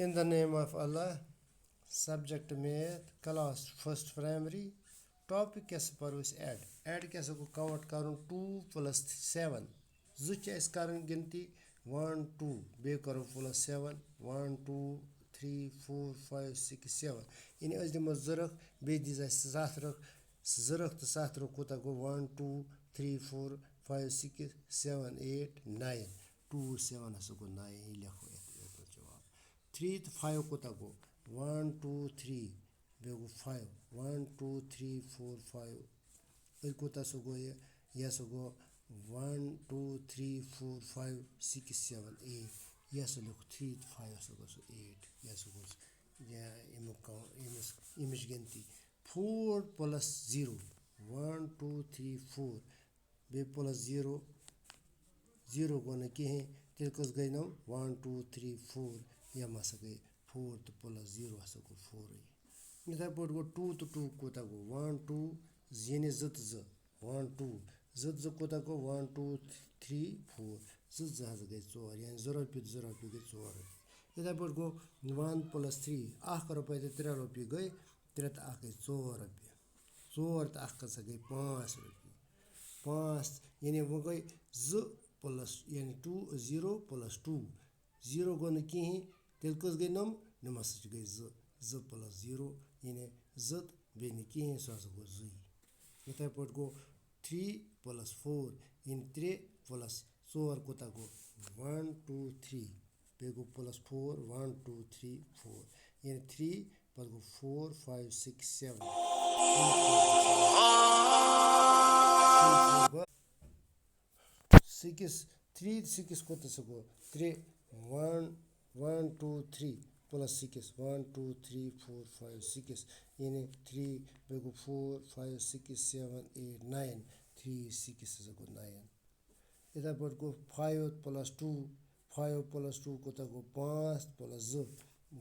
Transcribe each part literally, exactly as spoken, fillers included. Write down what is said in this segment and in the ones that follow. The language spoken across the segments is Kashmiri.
In the name of Allah, subject math, class first primary, topic کیٛاہ سا پَرو أسۍ؟ Add. Add کیٛاہ سا گوٚو؟ Count کَرُن two plus seven. زٕ چھِ اَسہِ کَرٕنۍ گِنتی، one two، بیٚیہِ کَرو plus seven، one two three four five six seven. یعنی أسۍ دِمو زٕ رَکھ، بیٚیہِ دِژ اَسہِ ستھ رَکھ، زٕ رَکھ تہٕ ستھ رَکھ کوٗتاہ گوٚو؟ One two three four five six seven eight nine. Two seven ہسا گوٚو nine، یہِ لیکھو یَتھ، یَتھ منٛز جواب۔ Three تہٕ five کوٗتاہ گوٚو؟ One two three، بیٚیہِ گوٚو five، one two three four five. أتۍ کوٗتاہ سُہ گوٚو یہِ؟ یہِ ہسا گوٚو one two three four five six seven eight. یہِ ہسا لیوٚکھ three تہٕ five ہسا گوٚو سُہ eight. یہِ ہسا گوٚو سُہ، یہِ، اَمیُک count، أمِس، اَمِچ گِنتی۔ Four plus zero، one two three four، بیٚیہِ plus zero، zero گوٚو نہٕ کِہیٖنۍ، تیٚلہِ کٔژ گٔے نَو؟ One two three four، یِم ہسا گٔے four تہٕ plus zero ہسا گوٚو four. یِتھَے پٲٹھۍ گوٚو two تہٕ two کوٗتاہ گوٚو؟ One two، یعنی زٕ تہٕ زٕ، one two، زٕ تہٕ زٕ کوٗتاہ گوٚو؟ One two three four، زٕ زٕ ہسا گٔے ژور، یعنی زٕ رۄپیہِ تہٕ زٕ رۄپیہِ گٔے ژور رۄپیہِ. یِتھَے پٲٹھۍ گوٚو one plus three، اَکھ رۄپَے تہٕ ترٛےٚ رۄپیہِ گٔے، ترٛےٚ تہٕ اَکھ گٔے ژور رۄپیہِ. ژور تہٕ اَکھ ہسا گٔے پانٛژھ رۄپیہِ. پانٛژھ، یعنی وۄنۍ گٔے زٕ plus، یعنی two، zero plus two. Zero گوٚو نہٕ کِہیٖنۍ، تیٚلہِ کٔژ گٔے نَم؟ نَم ہسا چھِ گٔے زٕ۔ زٕ plus zero، یعنی زٕ تہٕ بیٚیہِ نہٕ کِہیٖنۍ، سُہ ہسا گوٚو زٕے. یِتھَے پٲٹھۍ گوٚو three plus four، یعنی ترٛےٚ plus ژور کوٗتاہ گوٚو؟ One two three. بیٚیہِ گوٚو plus four، one two three four، یعنی three، پَتہٕ گوٚو four five six seven. Six، three، six کوٗتاہ سا گوٚو؟ ترٛےٚ، one، one two three plus six، one two three four five six، یعنی three، بیٚیہِ گوٚو four five six seven eight nine، three six ہسا گوٚو nine. یِتھَے پٲٹھۍ گوٚو five plus two، five plus two کوٗتاہ گوٚو؟ پانٛژھ plus زٕ،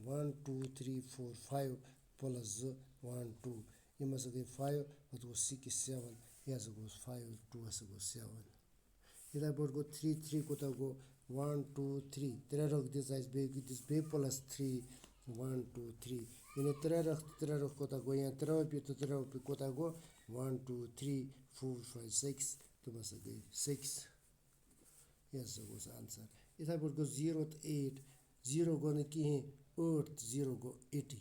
one two three four five plus زٕ، one two. یِم ہسا گٔے five، پَتہٕ گوٚو six seven، یہِ ہسا گوٚو five، two ہسا گوٚو seven. یِتھَے پٲٹھۍ گوٚو three، three کوٗتاہ گوٚو؟ One two three، ترٛےٚ رۄپیہِ دِژ اَسہِ، بیٚیہِ دِژ بیٚیہِ plus three، one two three. یعنی ترٛےٚ رۄپیہِ تہٕ ترٛےٚ رۄپیہِ کوٗتاہ گوٚو؟ یا ترٛےٚ رۄپیہِ تہٕ ترٛےٚ رۄپیہِ کوٗتاہ گوٚو؟ One two three four five six، تِم ہسا گٔے six. یہِ ہسا گوٚو سُہ answer. یِتھَے پٲٹھۍ گوٚو zero تہٕ eight، zero گوٚو نہٕ کِہیٖنۍ، ٲٹھ تہٕ zero گوٚو eighty.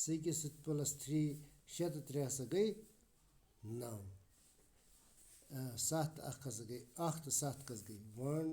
Six plus three، شےٚ تہٕ ترٛےٚ ہسا گٔے نَو. آ، ستھ تہٕ اکھ ہسا گٔے، اکھ تہٕ ستھ کٔژ گٔے؟ One